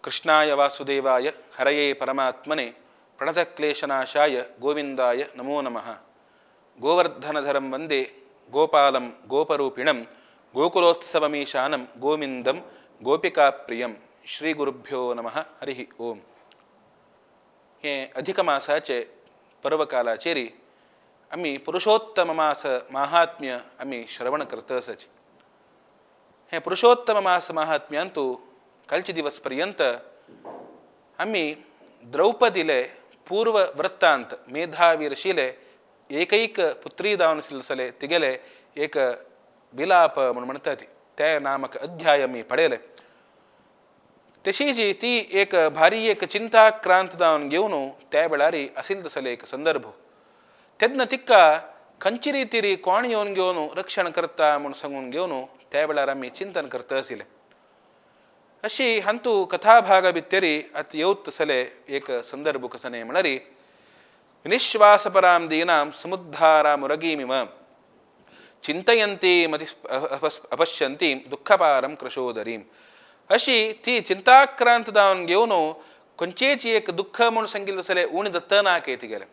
कृष्णाय वासुदेवाय हरये परमात्मने प्रणतक्लेशनाशाय गोविंदाय नमो नमः। गोवर्धनधरं वंदे गोपालं गोपरूपिणं गोकुलोत्सवमीशानं गोविंदं गोपिकाप्रियं। श्री गुरुभ्यो नमः। हरिः ओम। हे अधिक मासाचे पर्वकालाचेरी आमी पुरुषोत्तम मास माहात्म्य आमी श्रवण करतसच। हे पुरुषोत्तम मास माहात्म्यांतु कालचे दिवस पर्यंत आमी द्रौपदीले पूर्व वृत्तांत मेधावी ऋषीले एकैक पुत्री दावन सिलसले तिगेले एक विलाप म्हणून म्हणतात ते नामक अध्याय आमी पळयले। तशीच ती एक भारी एक चिंताक्रांत दावन घेवन त्या वेळारी आशिल्ले तसले एक संदर्भ तेन्ना तिका खंयची रितीरी कोण येवन घेवन रक्षण करता म्हूण सांगून घेवन त्या वेळार आमी चिंतन करता आशिल्ले। अशी हांतू कथाभागा भितरी आतां येवत तसले एक संदर्भ कसने म्हळ्यार निश्वासपरां दीनां समुद्धारामुरगीमिव चिंतयन्ती मति अपश्यन्ती दुःखपारं कृशोदरीं। अशी ती चिंताक्रांत दावन घेवन खंयचेच एक दुःख म्हूण सांगिल्लें तसलें उणी दत्त ना के तिगेलें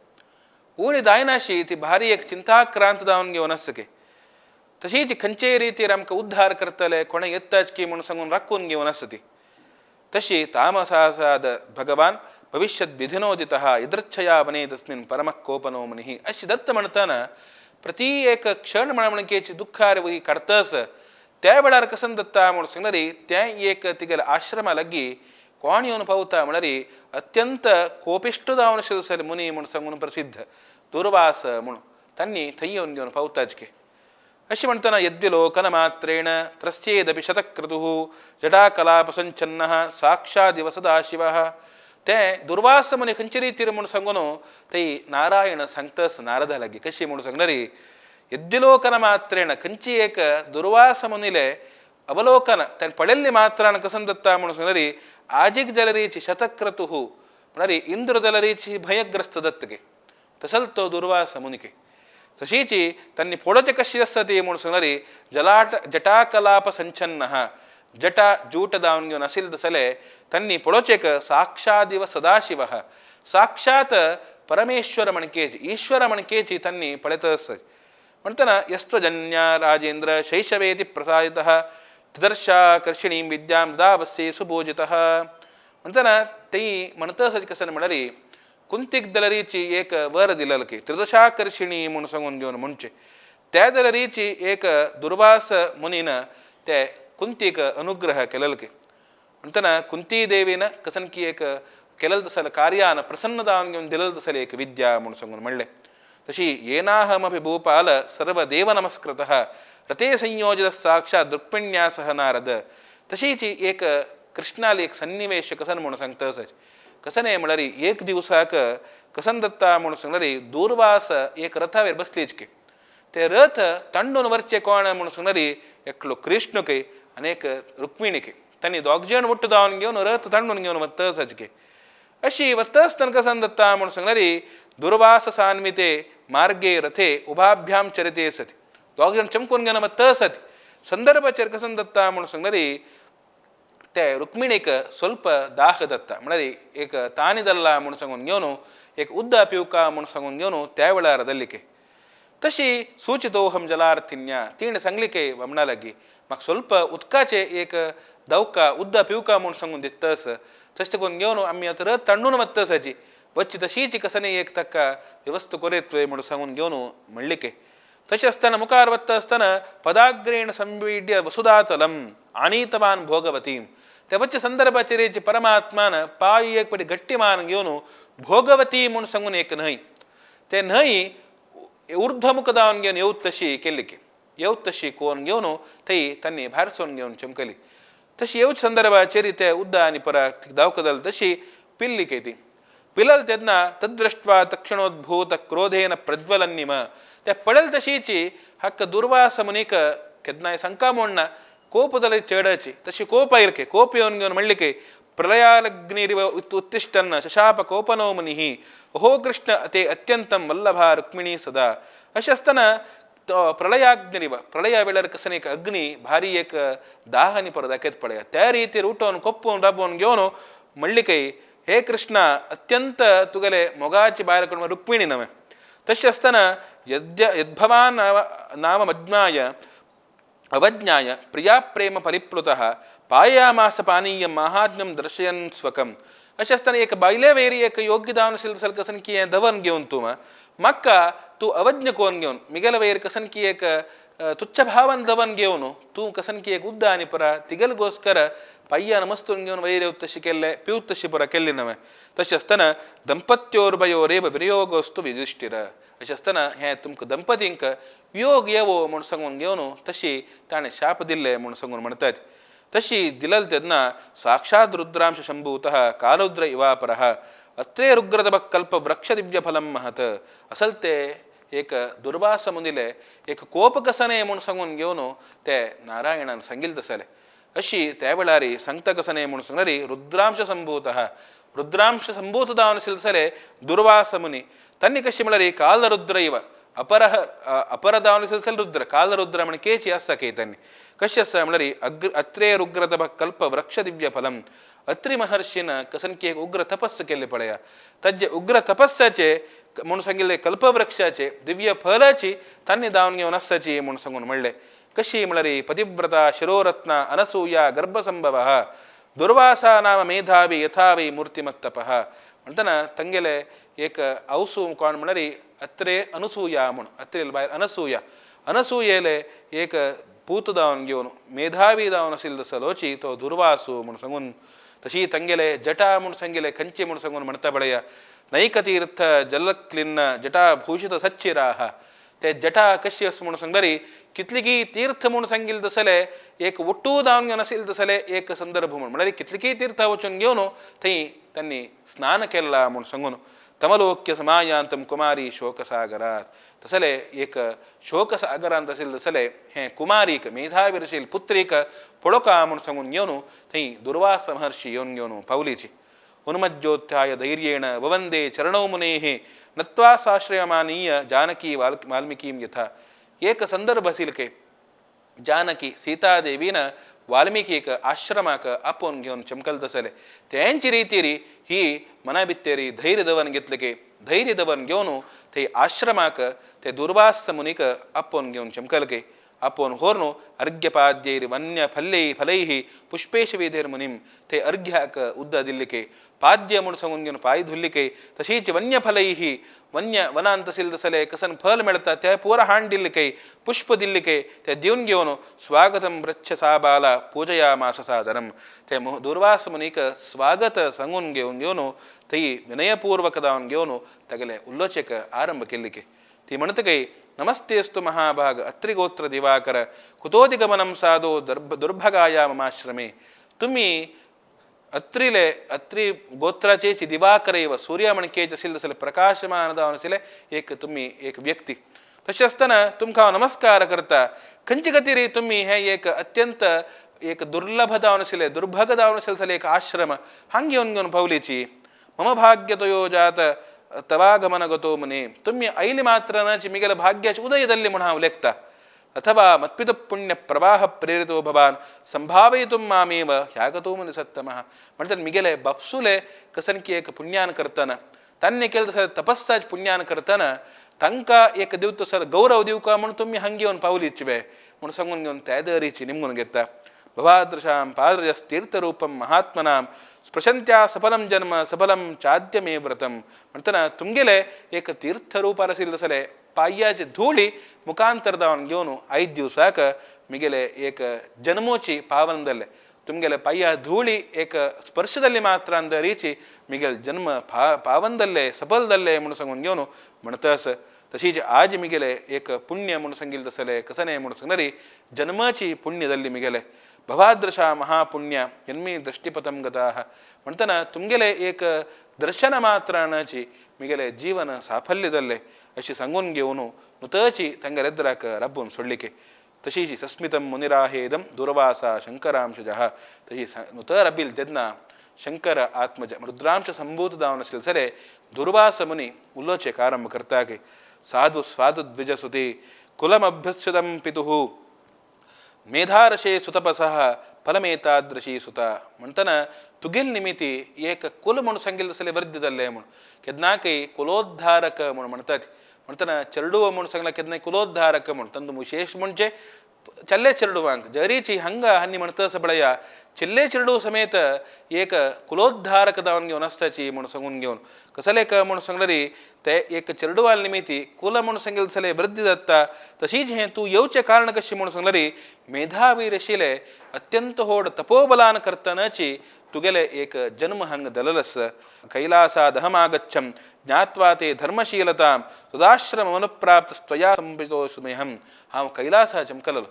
उणी जायनाशी ती भारी एक चिंताक्रांत दावन घेवन आसके। तशीच खंयचेय रितीर आमकां उद्धार करतले कोणें येताच की म्हूण सांगून राखून घेवन आसता ती। तशी तामसासाद भगवान भविष्यद विधिनोदितः यदृच्छया वने तस्मिन् परमः कोपनो मुनिः। अशी दत्त म्हणटाना प्रति एक क्षण म्हणकेची दुःखार वगी काडतस त्या वेळार कसन दत्ता म्हूण सांगल्यार तें एक तिगेल्या आश्रमा लागीं कोण येवन पावता म्हळ्यार अत्यंत कोपिश्ट जावन आशिल्लो मुनी म्हूण सांगून प्रसिद्ध दुर्वास म्हूण तांणी थंय येवन घेवन पावताच की। अशें म्हणटना यद्विलोकन मात्रेण त्रस्येदपि शतक्रतुः जटाकलापसञ्छन्नः साक्षादिव सदाशिवः। ते दुर्वास मुनी खंयचे रितीर म्हूण सांगून थंय नारायण सांगतस नारदा लागीं कशी म्हूण सांगल्यार यद्विलोकन मात्रेण खंयची एक दुर्वास मुनीले अवलोकन ताणें पळयल्ले मात्रान कसन दत्ता म्हूण सांगल्यार आजीक जाल्यारीची शतक्रतुः म्हळ्यार इंद्र जाल्यारीची भयग्रस्त दत्तके तसल तो दुर्वास मुनिके। तशीच तांणी पळोवचें कशी आसता ती म्हूण सांगल्यार जलाट जटाकलाप संचन्नः जटा जूट दावन घेवन आशिल्ले तसले तांणी पळोवचेक साक्षादिव सदाशिवः साक्षात परमेश्वर म्हणकेची ईश्वर म्हणकेची तांणी पळयत आसत। म्हणटना यस्त्वजन्या राजेंद्र शैशवेति प्रसादितः तदर्शाकर्षिणीं विद्यां ददावस्ये सुपूजितः। म्हणटना ती म्हणत आसत कशें म्हळ्यार कुंतीक दलरीची एक वर दिलेल की त्रिदशाकर्षिणी म्हूण सांगून घेवन म्हणचें त्या दलरीची एक दुर्वास मुनीन ते कुंतीक अनुग्रह केलेल की। म्हणटना कुंती देवीन कसन की एक केलेल तसले कार्यान प्रसन्न जावन घेवन दिलेल तसले एक विद्या म्हूण सांगून म्हणलें। तशी येनाहमपि भूपाल सर्वदेव नमस्कृतः रते संयोजितः साक्षात् रुक्मिण्या सह नारद। तशीच एक कृष्णाली एक सन्निवेश कसन म्हूण सांगता आसच कसने म्हळ्यार एक दिवसाक कसन दत्ता म्हूण सांगल्यार दुर्वास एक रथावेर बसलीच की ते रथ तांडून वरचे कोण म्हूण सांगल्यार एकलो कृष्णके आनी एक रुक्मिणीके तांणी दोग जाण उट्ट जावन घेवन रथ तांडून घेवन वता आसच की। अशी वता आसतना कसन दत्ता म्हूण सांगल्यार दुर्वास सान्विते मार्गे रथे उभाभ्याम चरिते सति दोग जाण चमकून घेवन वता आसत। संदर्भाचेर कसन दत्ता म्हूण सांगल्यार ते रुक्मिणीक स्वल्प दाह दत्ता म्हळ्यार एक तानी दल्ला म्हूण सांगून घेवन एक उद्दा पिवका म्हूण सांगून घेवन त्या वेळार दल्लिके। तशी सूचितोहम जलार्थिन्या तिणें सांगली के वमणा लागी म्हाका स्वल्प उदकाचें एक दवका उद्दा पिवका म्हूण सांगून दितस तशें करून घेवन आमी आतां रथ तांडून वतसाची वच्ची तशीच कसने एक ताका व्यवस्था कोरेत्वे म्हूण सांगून घेवन म्हणली के। तशें आसतना मुखार वता आसतना पदाग्रेण संवीड्य वसुदातलम आनीतवान भोगवतीं ते वच्चे संदर्भाचेर परमात्मान पांय एक पटी गट्टी मान घेवन भोगवती म्हूण सांगून एक न्हंय ते न्हंय ऊर्ध्वमुख दावन घेवन येवत तशी केल्ली की येवत तशी कोन घेवन थंय तांणी भायर सरून घेवन चमकली। तशी येवच संदर्भाचेर ते उद्दा आनी पराक धांवक जाली तशी पिल्ली के ती पिलल तेन्ना तद्दृष्ट्वा तक्षणोद्भूत क्रोधेन प्रज्वलन्निम ते पडल तशीची हक्क दुर्वास मुनीक केन्नाय संका मोडना कोप जाल्यार चेडाची तशी कोप आयले कोप येवन घेवन म्हणले की प्रलयालग्निरिव उत्तिष्ठन्न शशाप कोपनो मुनिः अहो कृष्ण ते अत्यंतं वल्लभा रुक्मिणी सदा। अशें आसतना तो प्रलयाग्निरिव प्रलया वेळार कसन एक अग्नी भारी एक दाहनी परत दाखयत पळया त्या रितीर उठोवन कोप्पोवन राबोवन घेवन म्हणली काय हे कृष्णा अत्यंत तुगेले मोगाची बायल कोण रुक्मिणी नव्हे तशें आसतना यद्य यद्भवान नाम मज्ञाय अवज्ञाय प्रियाप्रेम परिप्लुतः पायामास पानीय माहात्म्यं दर्शयन स्वकम. अशें आसतना एक बायले वयर एक योग्य दावन आशिल्लें कसन की हें दवन घेवन तूं म्हाका तूं अवज्ञ कोन्न घेवन मिगेले वयर कसन की एक तुच्छ भावान दवन घेवन तूं कसन की एक उद्दा आनी परा तिगेले गोस्कर पय्यान मस्तून घेवन वयर येवत तशी केल्ले पिवत तशी परा केल्ली नव्हे. तशें आसतना दंपत्योर्भयोरेव विनियोगोस्तु युधिष्ठिर. अशें आसतना हें तुमकां दंपतींक वियोग येवो म्हूण सांगून घेवन तशी ताणें शाप दिल्ले म्हूण सांगून म्हणटात. तशी दिलल तेन्ना साक्षात रुद्रांश शंभूतः कालरुद्र इवापरः अत्रे रुग्रतपः वृक्ष दिव्यफलं महत. असल ते एक दुर्वास मुनिले एक कोप कसने म्हूण सांगून घेवन ते नारायणान सांगिल्लें तसलें. अशी त्या वेळार सांगता कसने म्हूण सांगल्यार रुद्रांश संभूतः रुद्रांश संभूत जावन आशिल्ले दुर्वास मुनी तांणी कशी म्हळ्यार कालरुद्र इव अपरः अपर जावन आशिल्ले रुद्र कालरुद्र म्हण केची आसा की तांणी कशें आसा म्हळ्यार अत्रे रुग्रतपः कल्प वृक्ष दिव्यफलम. अत्रि महर्षीन कसन की एक उग्र तपस्स केल्ले पळया ताजे उग्र तपस्याचे म्हूण सांगिल्ले कल्पवृक्षाचे दिव्य फलाची तांणी दावन घेवन आसाची म्हूण सांगून म्हणलें. कशी म्हळ्यार पतिव्रता शिरोरत्न अनसूया गर्भसंभवः दुर्वासा नाम मेधावी यथावी मूर्तिमत्तपः. म्हणटना तांगेले एक औसू कोण म्हळ्यार अत्रे अनुसूया म्हूण अत्रेल बायल अनसूया अनसूयेले एक पूत दावन घेवन मेधावी दावन आशिल्लो सलोची तो दुर्वासू म्हूण सांगून तशी तांगेले जटा म्हूण सांगिल्ले खंयचे म्हूण सांगून म्हणटा पळया नैकतीर्थ जलक्लिन्न जटाभूषित सच्चिराः. ते जटा कशी आसा म्हूण सांगल्यार कितलीकी तीर्थ म्हूण सांगिल्लें तसलें एक ಒಟ್ಟು दावन घेवन आशिल्लें तसलें एक संदर्भ म्हूण म्हळ्यार कितलीकी तीर्थ वचून घेवन थंय तांणी स्नान केलां म्हूण सांगून तमलोक्य समायांतम कुमारी शोकसागरात. तसले एक शोकसागरांत आशिल्लें तसलें हें कुमारीक मेधावी आशिल्ले पुत्रीक पळोवका म्हूण सांगून घेवन थंय दुर्वास महर्षी येवन घेवन पावलीची. उन्मज्जोत्थाय धैर्येण ववंदे चरणौ मुनेः नत्वा साश्रयमानीय जानकी वाल्मीकीं यथा. एक संदर्भ आशिल्ले जानकी सीतादेवीन वाल्मीकीक आश्रमाक आपोवन घेवन चमकल तसले तेंची रितीरी ही मना भित्तेरी धैर्य दवन घेतले की धैर्य दवन घेवन ते आश्रमाक ते दुर्वास मुनीक आपोवन घेवन चमकल के आपोवन होर्नु अर्घ्यपाद्यैर वन्य फल्लै फलैः पुष्पेश विधेर मुनीम ते अर्घ्याक उद्द दिल्लिके पाद्य म्हूण सांगून घेवन पांय धुल्लिके तशीच वन्य फलैः वन्य वनांत आशिल्लें तसले कसन फल मेळटा ते पुरा हाण दिल्लिके पुष्प दिल्लिके ते दिवन घेवन स्वागतम पृच्छ सा बाला पूजयामास सादरम. ते दुर्वास मुनीक स्वागत सांगून घेवन घेवन थंय विनयपूर्वक जावन घेवन तागेले उलोवचेक आरंभ केल्लिके. ती म्हणटकीर नमस्तेस्तु महाभाग अत्रिगोत्र दिवाकर कुतोदिगमनं साधो दुर्भगाया ममाश्रमे. तुम्ही अत्रिले अत्रि गोत्राचे दिवाकर इव सूर्य म्हणकेच आशिल्ले तसले प्रकाशमान जावन आशिल्ले एक तुमी एक व्यक्ती. तशें आसतना तुमकां हांव नमस्कार करता खंयचे खातीर तुमी हें एक अत्यंत एक दुर्लभ जावन आशिल्ले दुर्भग जावन आशिल्ले एक आश्रम हांगा येवन घेवन पावलीची. मम भाग्यतयो जात तवागमनगतो मुने तुमी आयले मात्र नाची मिगेले भाग्याचे उदय जाल्ले म्हूण हांव लेखता. अथवा मत्पितु पुण्य प्रवाह प्रेरितो भवान संभावयितुं मामेव ह्यागतो मुनि सत्तमः. म्हणटात मिगेले बापसुले कसन की एक पुण्यान करतना तांणी केलें तसें तपस्साच पुण्यान करतना तांकां एक दिवतो सर गौरव दिवका म्हूण तुमी हांगा येवन पावलीच वे म्हूण सांगून घेवन त्या दरीची निमगून घेता. भवादृशां पादरजस्तीर्थरूपं महात्मनां स्पृशंत्या सफलं जन्म सफलं चाद्य मे व्रतम. म्हणटना तुमगेले एक तीर्थरूपार आशिल्लें तसले पाय्याची धुळी मुखांतर जावन घेवन आयज दिवसाक मिगेले एक जन्मोची पावन जाल्ले तुमगेले पाय्या धुळी एक स्पर्श जाल्ली मात्रान दरीची मिगेल जन्म पावन जाल्ले सफल जाल्ले म्हूण सांगून घेवन म्हणटा आसा. तशीच आज मिगेले एक पुण्य म्हूण सांगिल्लें तसले कसने म्हूण सांगल्यार जन्माची पुण्य जाल्ली मिगेले. भवादृशा महापुण्य यन्मी दृष्टिपथं गताः. म्हणटना तुमगेले एक दर्शन मात्राणाची मिगेले जीवन साफल्य जाल्ले अशी सांगून घेवन नुतची तांगेले एदराक राबून सोडलिके. तशीच सस्मितं मुनिराहेदं दुर्वासा शंकरांशजः. तशी नुत रबील तेन्ना शंकर आत्मज रुद्रांश संभूत जावन आशिल्ले सरे दुर्वास मुनी उलोवचेक आरंभ करता की साधु स्वादु द्विजसुती कुलमभ्युत्सितं पितुः मेधारशे सुतपसः फलमेतादृशी सुता म्हणटना तुगेल निमिती एक कुल म्हूण सांगिल्लें आसलें वर्ध्य जाल्लें म्हूण केन्नाकय कुलोद्धारक म्हूण म्हणटात. म्हणटना चेरडूव म्हूण सांगलां केन्नाय कुलोद्धारक म्हूण तांतूं विशेश म्हणजे चल्ले चेरडुवांक जरीची हंगा हन्नी म्हणटा सबळया चिल्ले चेरडूव समेत एक कुलोद्धारक जावन घेवन आसताची म्हूण सांगून घेवन कसले क म्हूण सांगलें ते एक चेरडुवाल निमिती कुल म्हूण सांगिल्लें जाल्यार वृद्धी जाता. तशीच हें तूं येवचें कारण कशें म्हूण सांगलें मेधावी ऋषिले अत्यंत होड तपोबलान करतनाची तुगेले एक जन्म हंग दललस. कैलासादहमागच्छं ज्ञात्वा ते धर्मशीलतां तदाश्रममनुप्राप्त स्वया संपितोस्म्यहं. हांव कैलासा चमकललो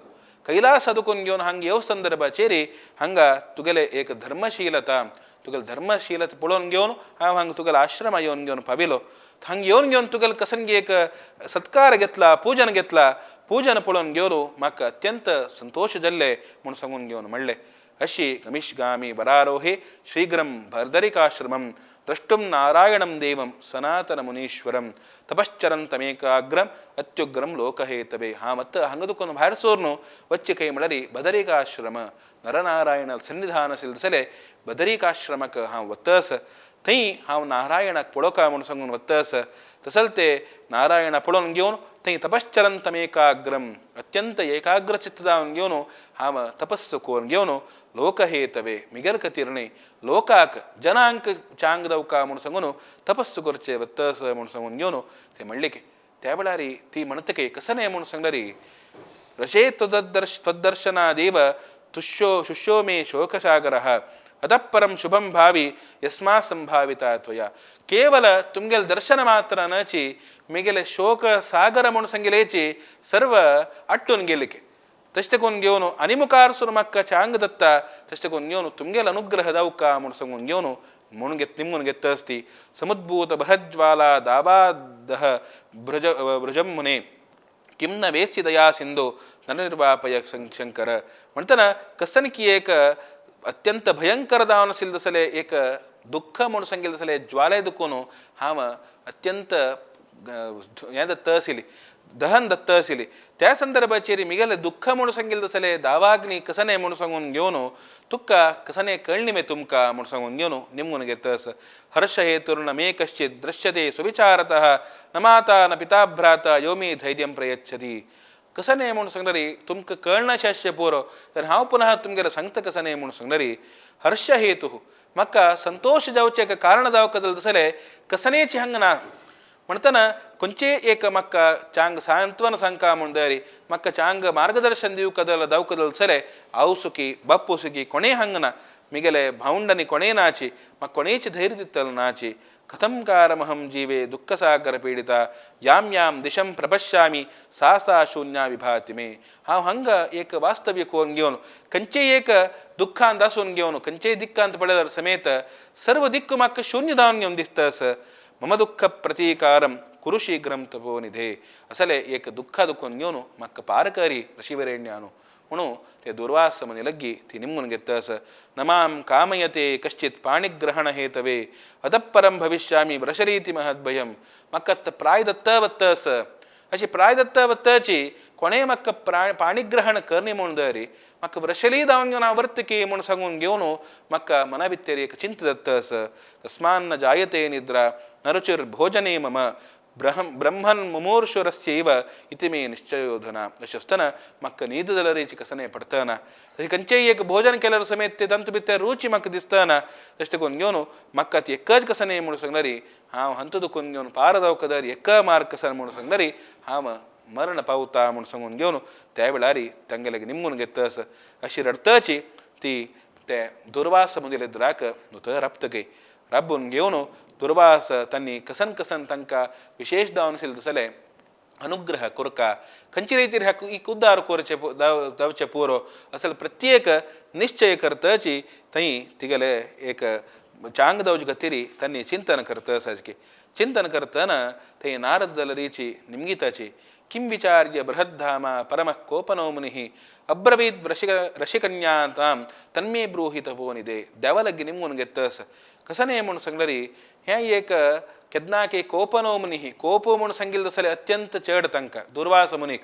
कैलास अदुकून घेवन हांग येव संदर्भाचेर हांगा तुगेले एक धर्मशीलता तुगेले धर्मशीलता पळोवन घेवन हांव हांगा तुगेले आश्रमा येवन घेवन पाविलो. हांगा येवन घेवन तुगेले कसनगी एक सत्कार घेतला पूजन घेतला पूजन पळोवन घेवन म्हाका अत्यंत संतोश जाल्ले म्हूण सांगून घेवन म्हणलें. अशी गमिष्गामी वरारोहे शीघ्रं भर्दरिकाश्रमं द्रष्टुं नारायणं देवं सनातन मुनीश्वरं तपश्चरन्तमेकाग्रं अत्युग्रं लोकहेतवे. हा मत्त हांगा भायर सोरनु वच्चे खंय म्हळ्यार बदरिकाश्रम नरनारायण सन्निधान आशिल्लें बदरिकाश्रमक हांव वतस थंय हांव नारायणाक पळोवका म्हूण सांगून वतस. तसल ते नारायण पळोवन घेवन थंय तपश्चरन्तमेकाग्रं अत्यंत एकाग्रचित्त जावन घेवन हांव तपस्सु करून घेवन लोकहेतवे मिगेल खातीर न्हय लोकाक जनांक चांग दवका म्हूण सांगून तपस्सु करचें वतस म्हूण सांगून घेवन ते म्हणलें की त्या वेळार ती म्हणटकीर कसं न्हय म्हूण सांगल्यार रशे त्वद्दर्शनादेव तुष्यो शुष्यो मे शोकसागरः अतः परं शुभं भावी यस्मा संभाविता त्वया. केवल तुमगेल दर्शन मात्र नची मिगेले शोक सागर म्हूण सांगिलेची सर्व अट्टून गेले की तशें करून घेवन आनी मुखार सुरू म्हाका चांग दत्ता तशें करून घेवन तुमगेल अनुग्रह दावका म्हूण सांगून घेवन म्हणून घेत निमून घेता आसती. समुद्भूत बृहज्वाला दाबादह भ्रज भ्रजं मुने किं न वेत्सि दया सिंधु नरनिर्वापय शंकर. म्हणटना कसन की एक अत्यंत भयंकर जावन आशिल्लें जाल्यार एक दुख्ख म्हूण सांगिल्लें जाल्यार ज्वाले दुखून हांव अत्यंत हें दत्त आशिल्ली दहन दत्त आशिल्ली. त्या संदर्भाचेर मिगेलें दुख्ख म्हूण सांगिल्लें जाल्यार दावाग्नी कसने म्हूण सांगून घेवन तुका कसने कळ्ळी मे तुमकां म्हूण सांगून घेवन निमून घेता आसा. हर्ष हेतुर्न मे कश्चित् दृश्यते सुविचारतः न माता न पिता भ्राता यो मे धैर्यं प्रयच्छति. कसने म्हूण सांगल्यार तुमकां कळनाशें आसचें पुरो तर हांव पुनः तुमगेलें सांगता कसने म्हूण सांगल्यार हर्ष हेतू म्हाका संतोश जावचें एक कारण जावंक जाल्यार कसनेची हांगा ना म्हणटना खंयचें एक म्हाका चांग सांत्वन सांगका म्हूण जाय म्हाका चांग मार्गदर्शन दिवंक दावक जाल्यार हांव सुखी बाप्पू सुखी कोणें हांगा ना मिगेले भावंडांनी कोणें नाची म्हाका कोणेच धैर्य दितलो नाची. कथं कारमहं जीवे दुःखसागर पीडिता यां यां दिशं प्रपश्यामि सा सा शून्या विभाति मे. हांव हांगा एक वास्तव्य करून घेवन खंयचेय एक दुख्खांत आसून घेवन खंयचेय दिक्कांत पडल्यार समेत सर्व दिक्क म्हाका शून्य जावन घेवन दिसता आसा. मम दुःख प्रतीकारं कुरु शीघ्रं तपोनिधे असले एक दुःख दुखून घेवन म्हाका पार करी ऋषिवरेण्यानु म्हणून ते दुर्वास मुनी लग्गी ती निमून घेता आसा. न मां कामयते कश्चित् पाणिग्रहण हेतवे अतः परं भविष्यामि वृषरीति महद्भयं. म्हाका आतां प्राय दत्त वत्त आसा अशी प्राय दत्त वत्ताची कोणें म्हाका पाणिग्रहण करनी म्हूण दरी म्हाका वृषली जावन घेवन हांव वर्तकी म्हूण सांगून घेवन म्हाका मना भितर एक चिंता दत्त आसा. तस्मान्न जायते निद्रा न रुचिर्भोजने मम ब्रह्मन् मुमूर्षुरस्यैव इति मे निश्चयोधना. अशें आसतना म्हाका न्हीद जाल्यार कसने पडतना तशें खंयचेय एक भोजन केल्यार समेत ते तांतूं भितर रुची म्हाका दिसतना तशें करून घेवन म्हाका ती एकच कसने म्हूण सांगल्यार हांव हांतू दुखून घेवन पार जावंक जाय एका मार्ग कसन म्हूण सांगल्यार हांव मरण पावता म्हूण सांगून घेवन त्या वेळार तांगेले निमगून घेता आसा. अशी रडताची ती ते दुर्वास मुनीले द्राक नुत राबतकय राबून घेवन दुर्वास तांणी कसन कसन तांकां विशेश जावन आशिल्लें जाल्यार अनुग्रह कोरका खंयचे रितीर ह्या एक उद्धार करचे जावचें पुरो असल प्रत्येक निश्चय करताची थंय तिगेले एक चांग जावचे खातीर तांणी चिंतन करता आसा. चिंतन करतना थंय नारद जाल्यारीची निमगिताची किं विचार्य बृहद्धाम परमः कोपनो मुनिः अब्रवीत् रसिकन्यातां तन्मे ब्रूहि तपोनिधे. देवालागी निमगून घेता आसा. कसने म्हूण सांगल्यार हें एक केन्नाके कोपनो मुनिः कोप म्हूण सांगिल्लें जाल्यार अत्यंत चड तांकां दुर्वास मुनीक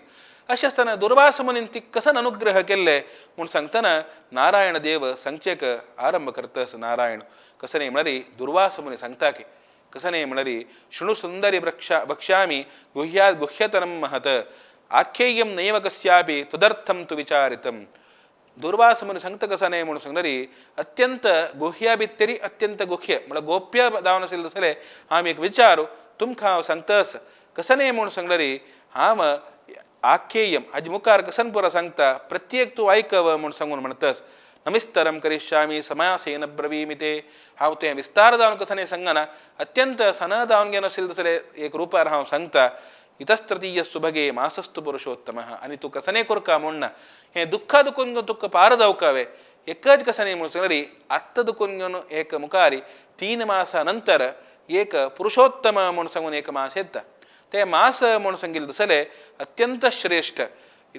अशें आसतना दुर्वास मुनीन ती कसन अनुग्रह केल्ले म्हूण सांगतना नारायण देव सांगचेक आरंभ करतस. नारायण कसने म्हळ्यार दुर्वास मुनी सांगता की कसने म्हळ्यार शृणु सुंदरी भक्ष्यामि गुह्या गुह्यतरं महत आख्येयं नैव कस्यापि तदर्थं तु विचारितं. दुर्वास मुनी सांगता कसने म्हणून सांगणारी अत्यंत गुह्या भितरी अत्यंत गुह्य म्हळ्यार गोप्य जावन आशिल्लें जाल्यार हांव एक विचारू तुमकां हांव सांगतास. कसने म्हणून सांगणारी हांव आख्येयम हाजे मुखार कसन पुरो सांगता प्रत्येक तूं आयकव म्हूण सांगून म्हणटास. नमिस्तरं करिष्यामि समासेन ब्रवीमि ते. हांव तें विस्तार जावन कसने सांगना, अत्यंत सन जावन घेवन आशिल्लें जाल्यार एक रुपार हांव सांगता. इतस्तृतीय सुभगे मासस्तु पुरुषोत्तमः. आनी तूं कसने कोरका म्हूण ना, हें दुख्खा दुखून घेवन तुका पार जावकावे एकच कसने म्हणून सांगली आत्तां दुखून घेवन एक मुखार 3 मासा नंतर एक पुरुषोत्तम म्हूण सांगून एक मास येता. ते मास म्हूण सांगिल्लें दुसरें अत्यंत श्रेश्ठ.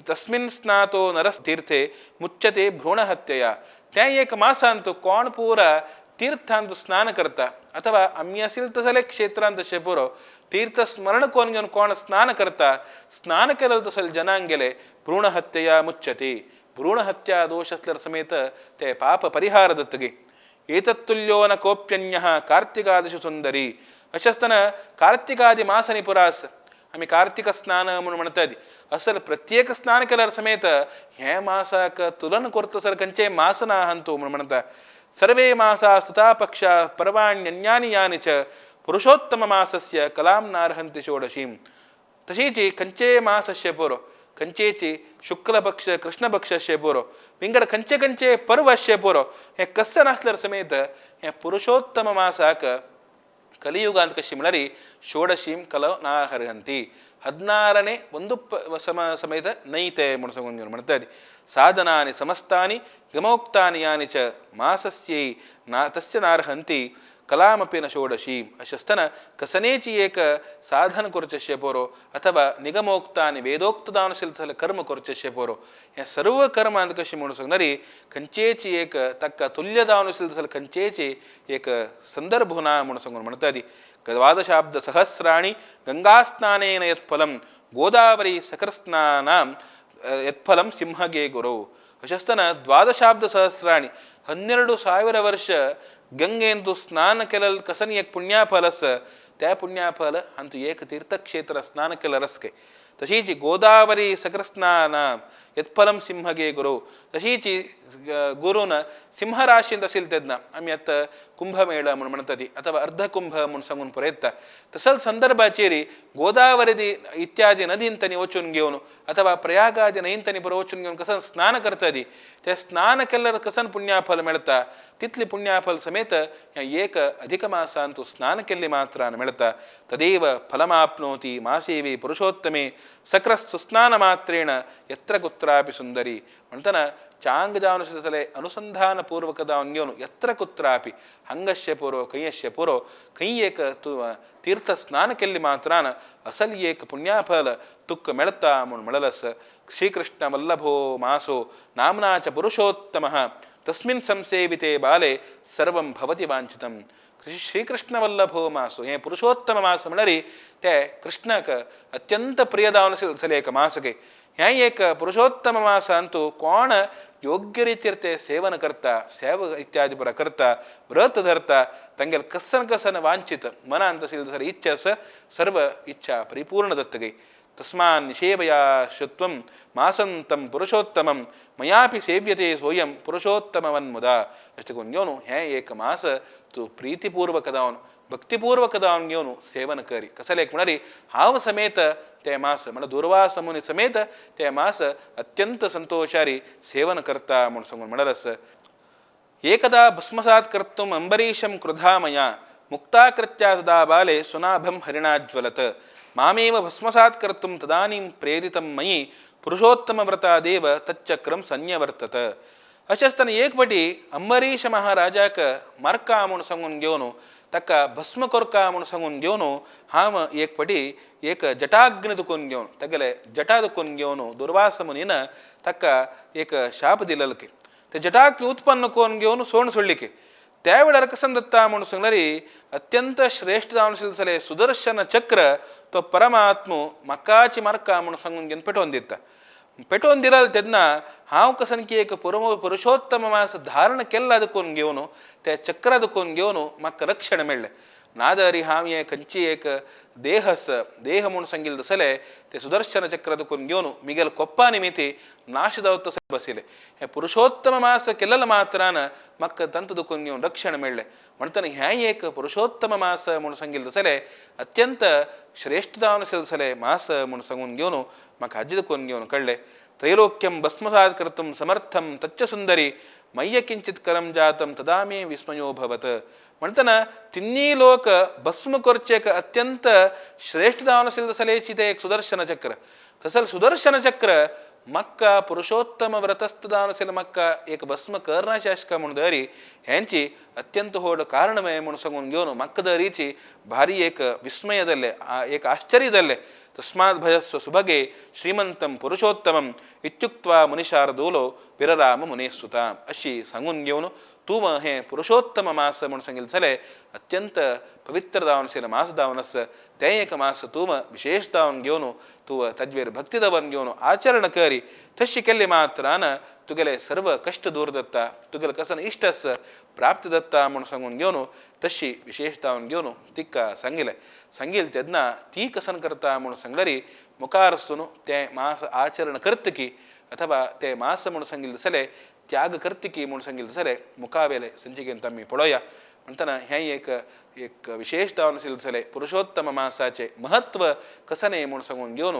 तस्मिन् स्नातो नरतीर्थे मुच्यते भ्रूणहत्यया. त्या एक मासांत कोण पुरा तीर्थांत स्नान करता अथवा आमी आशिल्ले तसले क्षेत्रांत तशें पुरो तीर्थ स्मरण कोण घेवन कोण स्नान करता, स्नान केलें तसले जनांक गेले भ्रूणहत्यया मुच्यते. भ्रूणहत्या दोश आसल्यार समेत ते पाप परिहार दत्तगे. एतत्तुल्यो न कोप्यन्यः कार्तिकादिषु सुंदरी. अशें आसतना कार्तिकादी मासांनी पुरास आमी कार्तिक स्नान म्हूण म्हणटात. असल प्रत्येक स्नान केल्यार समेत हे मासाक तुलन करतसर खंयचेय मास ना हांतू म्हूण म्हणटा. सर्वे मासा सुता पक्षा पर्वाण्यन्यानि यानि च पुरुषोत्तम मासस्य कलां नार्हन्ति षोडशीं. तशीच खंयचेय मासस्य पुरो खंयचेची शुक्लपक्ष कृष्णपक्षस्य पुरो विंगड खंयचे खंयचे पर्व आसचे पुरो हें कस्स नासल्यार समेत हें पुरुषोत्तम मासाक ಕಲಿಯುಗ ಅಂತ ಕಶಿ म्हळ्यार ಷೋಡಶೀಂ ಕಲೋ ನಾಹರ್ಹಂತಿ 16ನೇ ಒಂದು ಸಮೇತ ನೈತೆ म्हणून म्हणतात. ಸಾಧನಾನಿ ಸಮಸ್ತಾನಿ ಗಮೋಕ್ತಾನಿ ಯಾನಿ ಚ ಮಾಸಸ್ಯೈ ನಾ ತಸ್ಯ ನಾರ್ಹಂತಿ ಕಲಾಮಪಿ ನ ಷೋಡಶೀಂ. ಅಶಸ್ತನ ಕಸನೇಚಿ ಏಕ ಸಾಧನ ಕೊರಚಸ್ಯ ಪೋರೋ ಅಥವಾ ನಿಗಮೋಕ್ತಾನಿ ವೇದೋಕ್ತದಾನುಶೀಲ ಕರ್ಮ ಕೊರಚಸ್ಯ ಪೋರೋ हे सर्व कर्म ಅಂತ कशी म्हणू शकणारी खंचेची एक ताका तुल्यदानुशील खंचेची एक संदर्भ ना म्हणून सांगून म्हणतात. द्वादशाब्द सहस्राणि गंगास्नानेन यत्फलं गोदावरी सकरस्नानां यत्फलं ಸಿಂಹಗೆ ಗುರು. ಅಶಸ್ತನ ದ್ವಾದಶಾಬ್ದ ಸಹಸ್ರಾಣಿ 12,000 ವರ್ಷ ಗಂಗೆಂದು ಸ್ನಾನ ಕೆಲ ಕಸನಿ एक पुण्याफलस त्या पुण्याफल अंतु एक तीर्थक्षेत्र स्नान केलं रस्के. तशीच गोदावरी सकरस्नान यत्फलं सिंहगे गुरु. तशीच गुरुन सिंहराशींत असेल तेन्ना आमी आतां कुंभमेळ म्हणून म्हणतात अथवा अर्धकुंभ म्हणून सांगून पळयता. तसंच संदर्भाचेर गोदावरी इत्यादी नदींतनी वचून घेवन अथवा प्रयागादी न्हंयंतनी बरो वचून घेवन कसन स्नान करता ते स्नान केल्यार कसन पुण्याफल मेळटा तितली पुण्याफल समेत ह्या एक अधिक मासान तूं स्नान केल्ले मात्रान मेळटा. तदेव फलमाप्नोति मासेवे पुरुषोत्तमे सक्रस सुस्नान मात्रेण यत्र कुत्रापि सुंदरी. म्हणटना चांग जावन जालें अनुसंधान पूर्वक जावन घेवन यत्र कुत्रापि हंगस्य पुरो खंयस्य पुरो खंय एक तूं तीर्थ स्नान केल्ले मात्रान असल एक पुण्याफल तुक्क मेळटा म्हूण म्हणलस. श्रीकृष्ण वल्लभो मासो नाम्ना च पुरुषोत्तमः तस्मिन् संसेविते बाले सर्वं भवति वाञ्छितं. श्रीकृष्ण वल्लभो मासो हे पुरुषोत्तम मास म्हळ्यार ते कृष्णाक अत्यंत प्रिय जावन आशिल्लें एक मासके. हें एक पुरुषोत्तम मासांतु कोण योग्य रितीर ते सेवन करता सेव इत्यादी पुरा करता व्रत धरता तांगेले कसन कसन वांछित मनांत आशिल्ली सर इच्छा आसा सर्व इच्छा परिपूर्ण जातकी. तस्मान् निषेवया शुत्वं मासंतं पुरुषोत्तमं मयापि सेव्यते सोयं पुरुषोत्तमवन्मुदा. अशें करून घेवन हें एक मास तूं प्रीतिपूर्वक जावन भक्तिपूर्वक जावन घेवन सेवन करी. कसलें एक म्हळ्यार हांव समेत ते मास म्हळ्यार दुर्वास मुनी समेत ते मास अत्यंत संतोषारी सेवन करता म्हूण सांगून म्हणल्यार आसा. एकदा भस्मसात् कर्तुम् अंबरीशं क्रुधा मया मुक्ताकृत्या सदा बाले सुनाभं हरिणाज्वलत मामेव भस्मसात् कर्तुं तदानीं प्रेरितं मयि पुरुषोत्तमव्रतादेव तच्चक्रं संन्यवर्तत. अशें आसतना एक फावटी अंबरीश महाराजाक मारका म्हूण सांगून घेवन ताका भस्म करका म्हूण सांगून घेवन हांव एक फावटी एक जटाग्नि दुखून घेवन तागेले जटा दुखून घेवन दुर्वास मुनीन ताका एक शाप दिलेलो की ते जटाग्नि उत्पन्न करून घेवन सोण सोडली की त्या वेळार कसन दत्ता म्हूण सांगल्यार अत्यंत श्रेश्ठ जावन आशिल्लें सुदर्शन चक्र तो परमात्मो म्हाकाची मारका म्हूण सांगून घेवन पेटोवन दिता. पेटोवन दिलाल तेन्ना हांव कसन की एक पुरुषोत्तम मास धारण केल्ला दुखून घेवन त्या चक्रा दुखून घेवन म्हाका रक्षण मेळ्ळें. नादरी हांव हें खंयची एक देहस देह म्हूण सांगिल्लें तसलें ते सुदर्शन चक्र दुखून घेवन मिगेल कोप्पा निमिती नाश जावत तसलें बशिल्लें. हें पुरुषोत्तम मास केल्लें मात्रान म्हाका तंत दुखून घेवन रक्षण मेळ्ळें. म्हणटना हें एक पुरुषोत्तम मास म्हूण सांगिल्लें तसलें अत्यंत श्रेश्ठ जावन आशिल्लें मास म्हूण सांगून घेवन म्हाका हाजी दुखून घेवन कळ्ळें. त्रैलोक्यं भस्मसात् कर्तुं समर्थं तच्च सुंदरी मय्य किंचित करम जातं तदा मे विस्मयो भवत. म्हणटना तिन्ही लोक भस्म करचें एक अत्यंत श्रेश्ठ जावन आशिल्लें तसलेंची तें एक सुदर्शन चक्र. तसलें सुदर्शन चक्र म्हाका पुरुषोत्तम व्रतस्थ जावन आशिल्लें म्हाका एक भस्म करनाशें आसका म्हूण दरी हेंची अत्यंत व्हड कारणमय म्हूण सांगून घेवन म्हाका दरीची भारी एक विस्मय जाल्लें, एक आश्चर्य जाल्लें. तस्मात् भजस्व सुभगे श्रीमंतं पुरुषोत्तमम् इत्युक्त्वा मुनिशार्दूलो विरराम मुनेसुता. अशी सांगून घेवन तूं हें पुरुषोत्तम मास म्हूण सांगिल्लें जाल्यार अत्यंत पवित्र जावन आशिल्लें मास जावन आसा. तें एक मास तूं विशेश जावन घेवन तूं तज्वेर भक्ती दवन घेवन आचरण करी तशी केल्ले मात्रान तुगेले सर्व कश्ट दूर जाता, तुगेले कसन इश्ट आसा प्राप्ती जाता म्हूण सांगून घेवन तशी विशेश जावन घेवन तिका सांगिल्लें. सांगिल्लें तेन्ना ती कसन करता म्हूण सांगल्यार मुखार आसून तें मास आचरण करतकी अथवा तें मास म्हूण सांगिल्लें जाल्यार त्याग करतकी म्हूण सांगिल्लें जाल्यार मुखावेले संचिकेंत आमी पळोवया. म्हणटना हें एक एक विशेश जावन आशिल्लें जाल्यार पुरुषोत्तम मासाचें महत्व कसनें म्हूण सांगून घेवन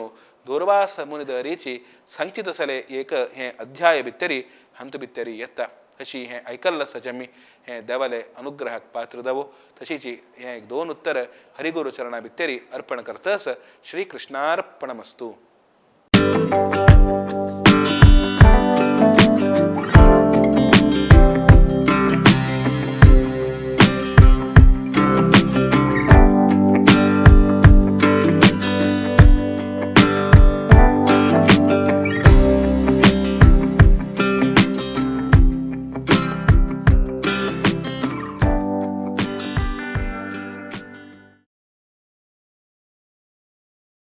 दुर्वास मुनिदरीची सांगची तसलें एक हें अध्याय भितरी हातूंत भितरी येता. अशी हें आयकल्लें आसा आमी हें देवाले अनुग्रहाक पात्र जावो. तशीच हें एक दोन उत्तर हरिगुरू चरणा भितरी अर्पण करतस. श्री कृष्णार्पणमस्तु.